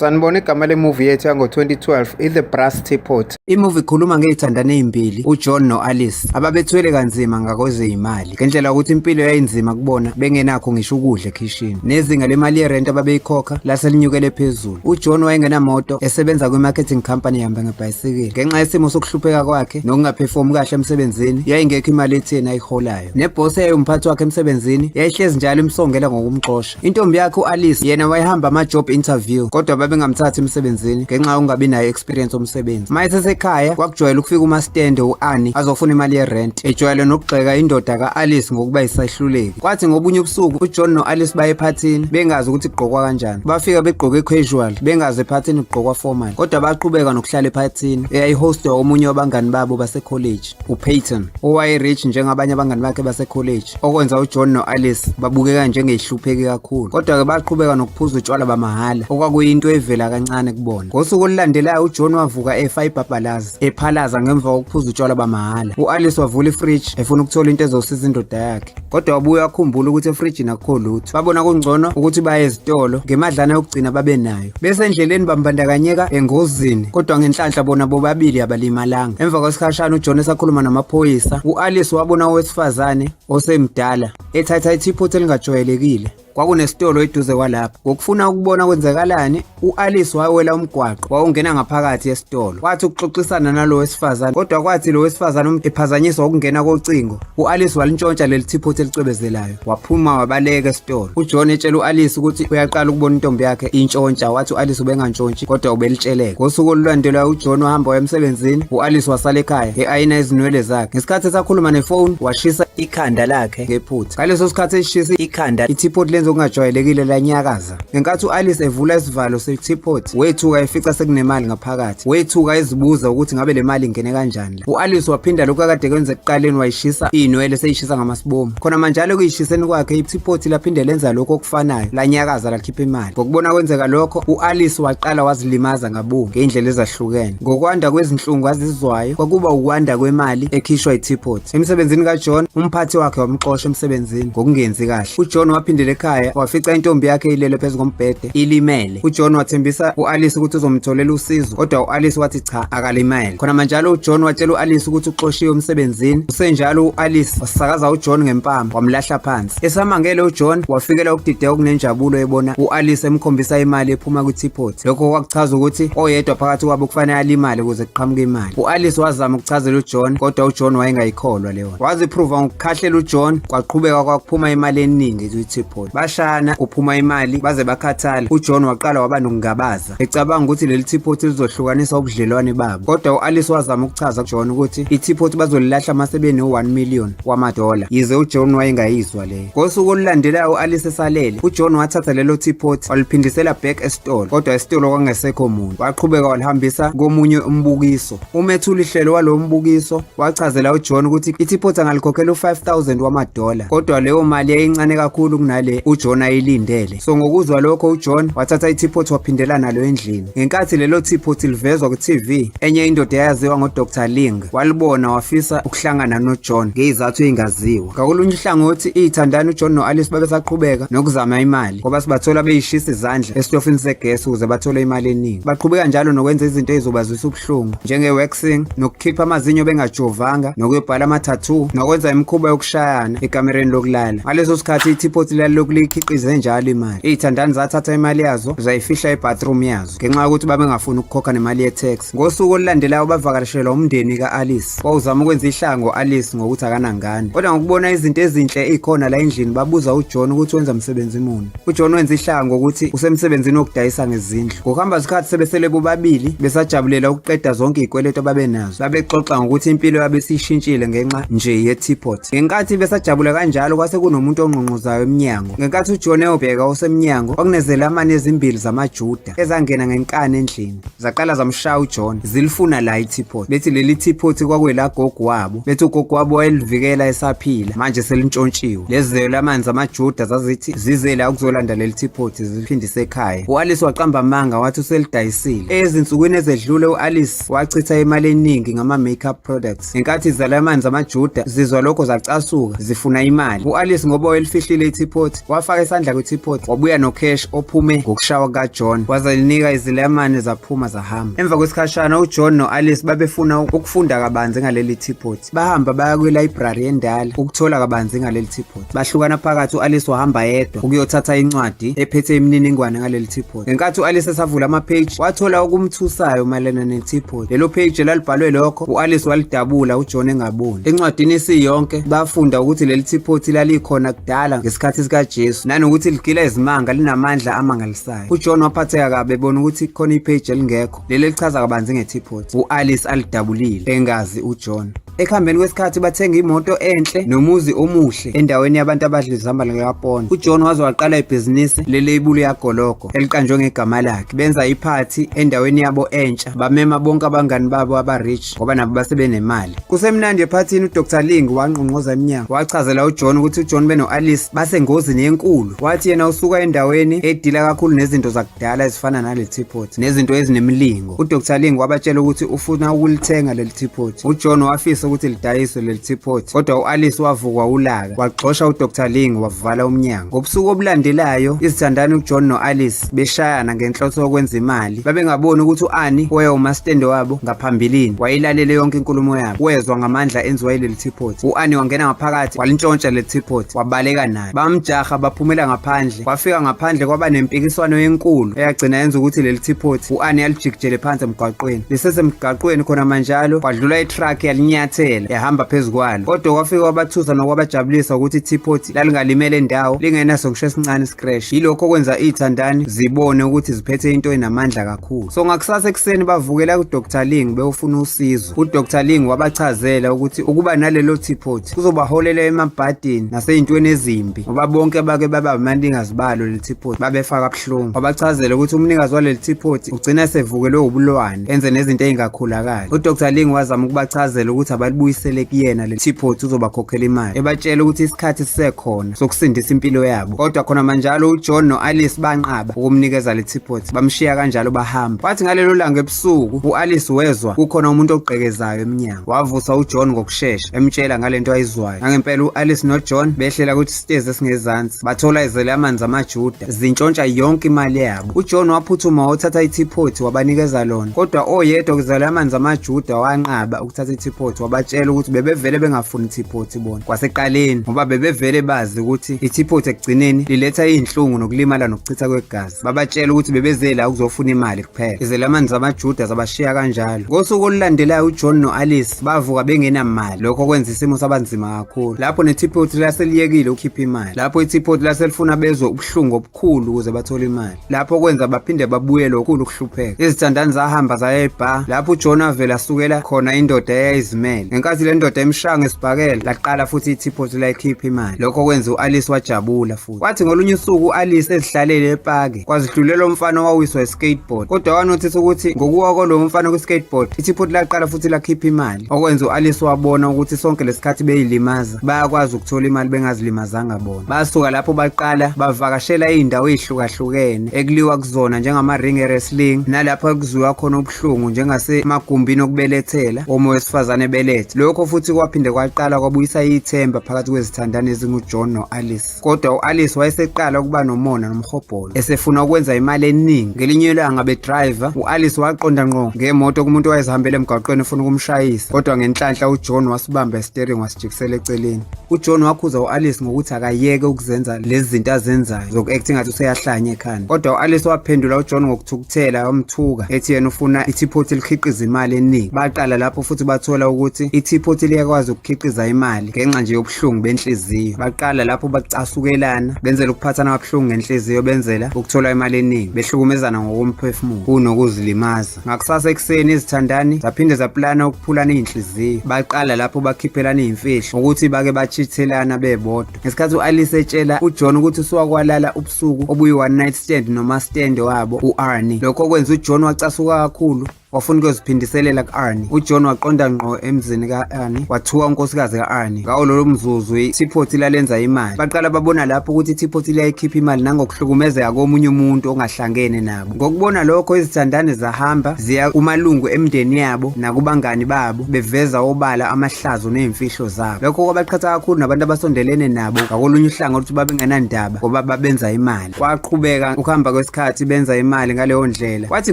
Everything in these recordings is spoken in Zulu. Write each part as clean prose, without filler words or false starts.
Sanibona, igama lemuvi yethu yango-2012 i-The Brass Teapot. Imuvi ikhuluma ngezithandani ezimbili, uJohn no-Alice, ababethwele kanzima ngakwezeyimali, ngendlela yokuthi impilo yayinzima kubona, bengenakho ngisho ukudla ekhishini. Nezinga lemali yerent ababeyikhokha laselinyukele phezulu. UJohn wayengenamoto, esebenza kwi-marketing company ehamba ngebhayisikili. Ngenxa yesimo sokuhlupheka kwakhe nokungaphefomumi kahle emsebenzini, yayingekho imali etheni ayiholayo. Nebhosi eyayiwumphathi wakhe emsebenzini yayihlezi njalo imsongela ngokumxosha. Intombi yakhe u-Alice yena wayehamba ama-job interview, kodwa babengamthathi emsebenzini ngenxa yokungabi nayo experience omsebenzi. Uma esesekhaya kwakujwayele ukufika umastende u-Annie azofuna imali yerent, ejwayele nokugxeka indoda ka-Alice ngokuba yisahluleki. Kwathi ngobunye ubusuku uJohn no-Alice baye ephathini bengazi ukuthi kugqokwa kanjani. Bafika begqoke casual, bengazi ephathini kugqokwa formal, kodwa baqhubeka nokuhlala ephathini eyayihostwa omunye wabangani babo basekholeji, uPeyton, owaye-rich njengabanye abangani bakhe basekholeji, okwenza uJohn no-Alice babukeka njengey'hlupheki kakhulu. Kodwa-ke baqhubeka nokuphuza utshwala bamahhala, okwakuyinto evela kancane kubona. Ngosuku olulandelayo uJohn wavuka efa ibhabhalazi, ephalaza ngemva kokuphuza utshwala bamahhala. U-Alice wavula ifriji efuna ukuthola into ezosiza indoda yakhe, kodwa wabuye wakhumbula ukuthi efrijini akukho lutho. Babona kungcono ukuthi baye ezitolo ngemadlana yokugcina babe nayo. Besendleleni bambandakanyeka engozini, kodwa ngenhlanhla bona bobabili abalimalanga. Emva kwesikhashana uJohn esakhuluma namaphoyisa, u-Alice wabona owesifazane osemdala ethatha iteapot elingajwayelekile. Kwakunesitolo eduze kwalapho. Ngokufuna ukubona kwenzakalani, u-Alice wawela umgwaqo wawungena ngaphakathi esitolo. Wathi ukuxoxisana nalo wesifazane, kodwa kwathi lo wesifazane ephazanyiswa ukungena kocingo, u-Alice walintshontsha leli teapot elicwebezelayo, waphuma wabaleka esitolo. UJohn etshela u-Alice ukuthi uyaqala ukubona intombi yakhe intshontsha, wathi u-Alice ubengantshontshi kodwa ubelitsheleka. Ngosuku olulandelayo uJohn wahamba waya emsebenzini, u-Alice wasala ekhaya e-ayina izinwele zakhe. Ngesikhathi esakhuluma nefoni, washisa ikhanda lakhe ngephutha. Ngaleso sikhathi eshisa ikhanda, i-teapot lenza okungajwayelekile, lanyakaza. Ngenkathi u-Alice evula isivalo se-teapot, wethuka efica sekunemali ngaphakathi. Wethuka ezibuza ukuthi ngabe le mali ingene kanjani la. U-Alice waphinda lokhu akade kwenza ekuqaleni, wayishisa iy'nwele seyishisa ngamasibomu. Khona manjalo ekuyishiseni kwakhe, i-teapot laphinde lenza lokhu okufanayo, lanyakaza lakhipha imali. Ngokubona kwenzeka lokho, u-Alice waqala wazilimaza ngabomu ngey'ndlela ezahlukene. Ngokwanda kwezinhlungu azizwayo, kwakuba ukwanda kwemali ekhishwa i-teapot. Emsebenzini kaJohn, umphathi wakhe wamxosha emsebenzini ngokungenzi kahle. UJohn waphindela ekhaya wafica intombi yakhe ilele phezu kombhede ilimele. UJohn wathembisa u-Alice ukuthi uzomtholela usizo, kodwa u-Alice wathi cha, akalimele. Khona manjalo uJohn watshela u-Alice ukuthi uxoshiwe emsebenzini. Usenjalo u-Alice wasakaza uJohn ngempama wamlahla phansi. Esamangele uJohn wafikela ukudideka okunenjabulo ebona u-Alice emkhombisa imali ephuma kwi-teapot. Lokho kwakuchaza ukuthi oyedwa phakathi kwabo kufanele alimale ukuze kuqhamuke imali. U-Alice wazama ukuchazela uJohn, kodwa uJohn wayengayikholwa leyo. Waziphruva ngokukhahlela uJohn, kwaqhubeka kwakuphuma imali eningi kwi-teapot. Bashana kuphuma imali baze bakhathala. UJohn waqala waba nokungabaza, ecabanga ukuthi leli teapot lizohlukanisa ubudlelwane babo. Kodwa u-Alice wazama ukuchaza kuJohn ukuthi i-teapot bazolilahla uma sebeno-1 million wamadola, yize uJohn wayengayizwa leyo. Ngosuku olulandelayo u-Alice esalele, uJohn wathatha lelo teapot waliphindisela back esitolo, kodwa esitolo kwangesekho muntu. Waqhubeka walihambisa komunye umbukiso. Umethuli hlelo walowo mbukiso wachazela uJohn ukuthi i-teapot angalikhokhela u-5000 wamadola, kodwa leyo mali yayincane kakhulu kunale uJohn ayilindele. So ngokuzwa lokho uJohn wathatha i-teapot waphindela nalo endlini. Ngenkathi lelo teapot livezwa ku-TV, enye indoda eyaziwa ngoDr Ling walibona wafisa ukuhlangana noJohn ngezizathu ezingaziwa. Ngakolunye uhlangothi, iy'thandani uJohn no-Alice babesaqhubeka nokuzama imali, ngoba sibathola beyishisa izandla esitofini segesi ukuze bathole imali eningi. Baqhubeka njalo nokwenza izinto ey'zobazwisa ubuhlungu njenge-waxing, nokukhipha amazinyo bengajovanga, nokuyobhala ama-tattoo, nokwenza imikhuba yokushayana ekamereni lokulala. Ngaleso sikhathi i-teapot lalilokhu liyikhiqize njalo imali. Iy'thandani zathatha imali yazo zayifihla ebathroom yazo ngenxa yokuthi babengafuni ukukhokha nemali ye-tax. Ngosuku olulandelayo bavakashelwa umndeni ka-Alice wawuzama ukwenza ihlango Alice ngokuthi akanangane, kodwa ngokubona izinto ezinhle ey'khona la endlini babuza uJohn ukuthi wenza msebenzi muni. UJohn wenza ihlango ukuthi usemsebenzini wokudayisa ngezindlu. Ngokuhamba isikhathi sebesele bobabili besajabulela ukuqeda zonke iy'kweletu ababenazo. Babexoxa ngokuthi impilo yabo isishintshile ngenxa nje ye-teapot. Ngenkathi besajabula kanjalo kwase kunomuntu ongqongqozayo emnyango. Ngenkathi uJohn eyobheka osemnyango, kwakunezelamani ezimbili zamaJuda ezangena ngenkani endlini. Zaqala zamshaya uJohn zilifuna la i-teapot, bethi leli teapot kwakwelagogo wabo, bethi ugogo wabo wayelivikela esaphila, manje selintshontshiwe. Lezi zelamani zamaJuda zazithi zize la ukuzolanda leli teapot ziliphindise ekhaya. U-Alice waqamba amanga wathi uselidayisile. Ezinsukwini ezedlule u-Alice wachitha imali eningi ngama-makeup products. Ngenkathi izelamani zamaJuda zizwa lokho zacasuka zifuna imali. U-Alice ngoba wayelifihlile i-teapot. Wafaka isandla kwi-teapot, wabuya no-cash ophume ngokushawa kukaJohn, wazalinika izilamane zaphuma zahamba. Emva kwesikhashana uJohn no-Alice babefuna ukufunda kabanzi ngaleli teapot. Bahamba baya kwi-library endala ukuthola kabanzi ngaleli teapot. Bahlukana phakathi, u-Alice wahamba yedwa ukuyothatha incwadi ephethe imininingwane ngaleli teapot. Ngenkathi u-Alice esavula ama-page, wathola okumthusayo mayelana ne-teapot. Lelo page elalibhalwe lokho, u-Alice walidabula uJohn engaboni. Encwadini esiyonke bafunda ukuthi leli teapot lalikhona kudala ngesikhathi sikaJesu, nanokuthi ligila izimanga, linamandla amangalisayo. UJohn waphatheka kabi ebona ukuthi khona ipage elingekho, leli elichaza kabanzi nge-teapot. U-Alice alidabulile engazi uJohn. Ekuhambeni kwesikhathi bathenga imoto enhle nomuzi omuhle endaweni yabantu abadla izambane likaPondo. UJohn waze waqala ibhizinisi leleyibulu yagologo eliqanjwe ngegama lakhe. Benza iphathi endaweni yabo entsha, bamema bonke abangani babo aba-rich ngoba nabo base benemali. Kusemnandi ephathini, uDr Ling wangqongqoza emnyango, wachazela uJohn ukuthi uJohn beno-Alice basengozini enkulu. Wathi yena usuka endaweni edila kakhulu nezinto zakudala ezifana nale teapot nezinto ezinemilingo. UDr Ling wabatshela ukuthi ufuna ukulithenga leli teapot. UJohn wafisa ukuthi lidayiswe leli teapot, kodwa u-Alice wavukwa ulaka, waxosha uDr Ling, wavala umnyango. Ngobusuku obulandelayo, izithandani uJohn no-Alice beshayana ngenhloso yokwenza imali. Babengaboni ukuthi u-Annie owayewumastende wabo ngaphambilini wayelalele yonke inkulumo yabo. Wezwa ngamandla enziwa yileli teapot. U-Annie wangena ngaphakathi, walintshontsha leli teapot, wabaleka nayo. Bamjaha baphumela ngaphandle. Kwafika ngaphandle kwaba nempikiswano enkulu eyagcina yenza ukuthi leli teapot u-Annie alijikijele phansi emgwaqweni. Lisesemgaqweni khona manjalo, kwadlula i-truck yalinyathela yahamba phezu kwalo. Kodwa kwafika kwabathusa nokwabajabulisa ukuthi i-teapot lalingalimele ndawo, lingenaso ngisho esincane scratch. Yilokho okwenza iy'thandani zibone ukuthi ziphethe into enamandla kakhulu. So ngakusasa ekuseni bavukela kuDr Ling beyofuna usizo. UDr Ling wabachazela ukuthi ukuba nalelo teapot kuzobaholela emabhadini nasey'ntweni ezimbi, ngoba bonke abake baba abanikazi balo leli teapot babefa kabuhlungu. Wabachazela ukuthi umnikazi waleli teapot ugcina esevukelwe ubulwane, enze nezinto ey'ngakhulakali. UDr Ling wazama ukubachazela ukuthi abalibuyisele kuyena leli teapot, uzobakhokhela imali, ebatshela ukuthi isikhathi sisekhona sokusindisa impilo yabo. Kodwa khona manjalo uJohn no-Alice banqaba ukumnikeza le teapot, bamshiya kanjalo bahamba. Kwathi ngalelo langa ebusuku u-Alice wezwa kukhona umuntu ogqekezayo emnyango, wavusa uJohn ngokushesha emtshela ngalento ayizwayo. Nangempela u-Alice noJohn behlela kwisitezi esingezansi, bathola izelamani zamaJuda zintshontsha yonke imali yabo. UJohn waphuthuma wothatha i-teapot wabanikeza lona, kodwa oyedwa kwizelamani zamaJuda wanqaba ukuthatha i-teapot, wabatshela ukuthi bebevele bengafuni i-teapot bona kwaseqaleni, ngoba bebevele bazi ukuthi i-teapot ekugcineni liletha iy'nhlungu nokulimala nokuchitha kwegazi. Babatshela ukuthi bebeze la ukuzofuna imali kuphela. Izelamani zamaJuda zabashiya kanjalo. Ngosuku olulandelayo uJohn no-Alice bavuka bengenamali, lokho kwenza isimo sabanzima kakhulu. Lapho ne-teapot laseliyekile ukukhipha imali, lapho i-teapot laselifuna bezwe ubuhlungu obukhulu ukuze bathole imali, lapho kwenza baphinde babuyele okukhulu ukuhlupheka. Izithandani zahamba zaya ebha, lapho uJohn avela asukela khona indoda eyayizimele. Ngenkathi le ndoda imshaya ngesibhakela, laqala futhi i-teapot layikhipha imali. Lokho kwenza u-Alice wajabula futhi. Kwathi ngolunye usuku u-Alice ezihlalele epaki, kwazidlulela umfana owawiswa i-skateboard. Kodwa wanothisa ukuthi ngokuwa kwalowo mfana kwi-skateboard, i-teapot laqala futhi lakhipha imali. Okwenza u-Alice wabona ukuthi sonke lesikhathi beyilimaza, bayakwazi ukuthola imali bengazilimazanga bona. Basuka lapho baqala bavakashela iy'ndawo ey'hlukahlukene ekuliwa kuzona njengama-ring e-wrestling, nalapho ekuzwiwa khona ubuhlungu njengasemagumbini okubelethela uma owesifazane ebeletha. Lokho futhi kwaphinde kwaqala kwabuyisa ithemba phakathi kwezithandani ezinguJohn no-Alice. Kodwa u-Alice wayeseqala ukuba nomona nomhobholo, esefuna ukwenza imali eningi. Ngelinye ilanga bedrayiva, u-Alice waqonda ngqo ngemoto kumuntu owayezihambela emgwaqweni efuna ukumshayisa, kodwa ngenhlanhla uJohn wasibamba esiteringi wasijikisela eceleni. UJohn wakhuza u-Alice ngokuthi akayeke ukuzenza lezi zinto azenzayo zoku-act ngathi useyahlanya ekhanda. Kodwa u-Alice waphendula uJohn ngokuthukuthela, wamthuka ethi yena ufuna i-teapot likhiqize imali eningi. Baqala lapho futhi bathola ukuthi i-teapot liyakwazi ukukhiqiza imali ngenxa nje yobuhlungu benhliziyo. Baqala lapho bacasukelana, benzela ukuphathana kabuhlungu ngenhliziyo, benzela ukuthola imali eningi, behlukumezana ngokomphefumulo kunokuzilimaza. Ngakusasa ekuseni izithandani zaphinde zaplana ukuphulana iy'nhliziyo. Baqala lapho bakhiphelana iy'mfihlo ukuthi bake bachithelana bebodwa. Ngesikhathi u-Alice etshela uJohn ukuthi usuwakwalala ubusuku obuyi-one night stand nomastand wabo u-Arnie. Lokho kwenza uJohn wacasuka kakhulu. Wafuna ukuyoziphindiselela ku-Arnie. UJohn waqonda ngqo emzini ka-Arnie, wathuka unkosikazi ka-Arnie. Ngawo lolo mzuzu i-teapot lalenza imali. Baqala babona lapho ukuthi i-teapot liyayikhipha imali nangokuhlukumezeka komunye umuntu ongahlangene nabo. Ngokubona lokho, izithandane zahamba ziya kumalungu emindeni yabo nakubangani babo, beveza obala amahlazo nezimfihlo zabo. Lokho kwabaqhatha kakhulu nabantu abasondelene nabo ngakolunye uhlangothi babengenandaba ngoba babenza imali. Kwaqhubeka ukuhamba kwesikhathi benza imali ngaleyo ndlela. Kwathi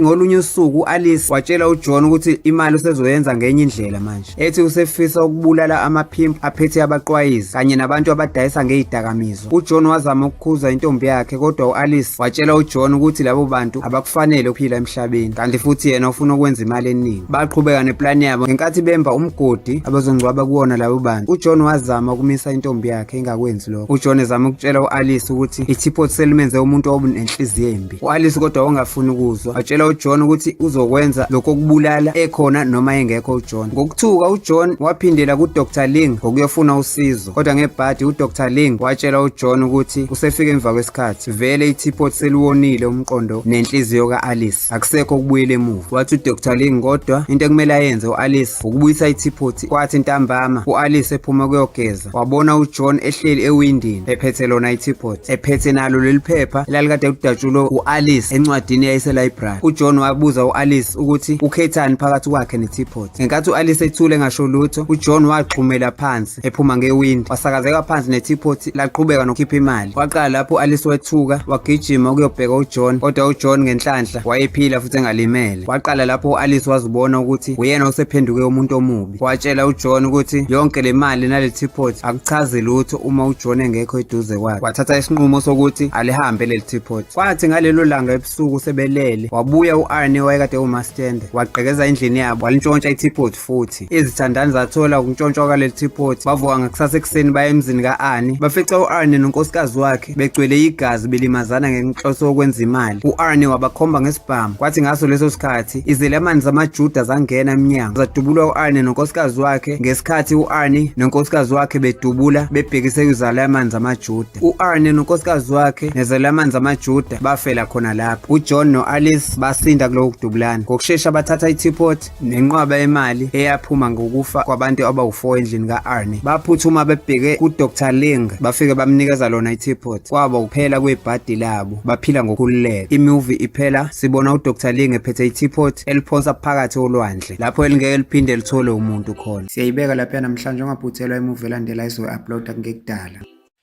ngolunye usuku u-Alice watshela uJohn ukuthi imali usezoyenza ngenye indlela manje. Ethi usefisa ukubulala amaphimpu aphethe abaqwayizi kanye nabantu abadayisa ngezidakamizwa. UJohn wazama ukukhuza intombi yakhe kodwa u-Alice watshela uJohn ukuthi labo bantu abakufanele ukuphila emhlabeni kanti futhi yena ufuna ukwenza imali eningi. Baqhubeka neplani yabo ngenkathi bemba umgodi abazongcwaba kuwona labo bantu. UJohn wazama ukumisa intombi yakhe ingakwenzi lokho. UJohn ezama ukutshela u-Alice ukuthi i-teapot selimenze umuntu onenhliziyo embi. U-Alice kodwa wangafuni ukuzwa. Watshela uJohn ukuthi uzokwenza lokho kubulala ekhona noma engekho uJohn. Ngokuthuka uJohn waphindela kuDr Ling ngokuyofuna usizo. Kodwa ngebhadi uDr Ling watshela uJohn ukuthi usefike emva kwesikhathi. Vele i-teapot seliwonile umqondo nenhliziyo ka-Alice. Akusekho ukubuyela emuva. Wathi uDr Ling kodwa into ekumele ayenze u-Alice ukubuyisa i-teapot. Kwathi ntambama u-Alice ephuma kuyogeza wabona uJohn ehleli ewindini ephethe lona i-teapot, ephethe nalo leli phepha elalikade kudatshulwe u-Alice encwadini eyayise-library. UJohn wabuza u-Alice ukuthi ukhethani phakathi kwakhe ne-teapot. Ngenkathi u-Alice ethule engasho lutho, uJohn waxhumela phansi ephuma ngewindi, wasakazeka phansi ne-teapot laqhubeka nokukhipha imali. Waqala lapho u-Alice wethuka wagijima ukuyobheka uJohn, kodwa uJohn ngenhlanhla wayephila futhi engalimele. Waqala lapho u-Alice wazibona ukuthi uyena osephenduke umuntu omubi. Watshela uJohn ukuthi yonke le mali nale teapot akuchazi lutho uma uJohn engekho eduze kwakhe. Wathatha isinqumo sokuthi alihambe leli teapot. Kwathi ngalelo langa ebusuku sebelele, wabuya u-Arnie owayekade ewumastende, wagqekeza endlini yabo walintshontsha i-teapot futhi. Izithandani zathola ukuntshontshwa kwaleli teapot, bavuka ngakusasa ekuseni baya emzini ka-Arnie, bafica u-Arnie nonkosikazi wakhe begcwele igazi belimazana ngenhloso yokwenza imali. U-Arnie wabakhomba ngesibhamu. Kwathi ngaso leso sikhathi izelamani zamaJuda zangena emnyango, zadubula u-Arnie nonkosikazi wakhe ngesikhathi u-Arnie nonkosikazi wakhe bedubula bebhekise kwizelamani zamaJuda. U-Arnie nonkosikazi wakhe nezelamani zamaJuda bafela khona lapho. UJohn no-Alice basinda kuloko kudubulana. Ngokushesha bathatha i-teapot nenqwaba yemali eyaphuma ngokufa kwabantu abawu-4 endlini ka-Arnie. Baphuthuma bebheke kuDr Ling, bafike bamnikeza lona i-teapot. Kwaba ukuphela kwebhadi labo, baphila ngokukhululeka. I-movie iphela sibona uDr Ling ephethe i-teapot eliphonsa phakathi olwandle, lapho elingeke liphinde lithole umuntu khona. Siyayibeka lapha namhlanje, ungaphuthelwa i-movie elandela izoyi-uploada kungekudala.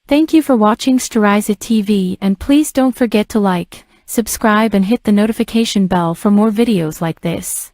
Thank you for watching Storiza TV and please don't forget to like, subscribe and hit the notification bell for more videos like this.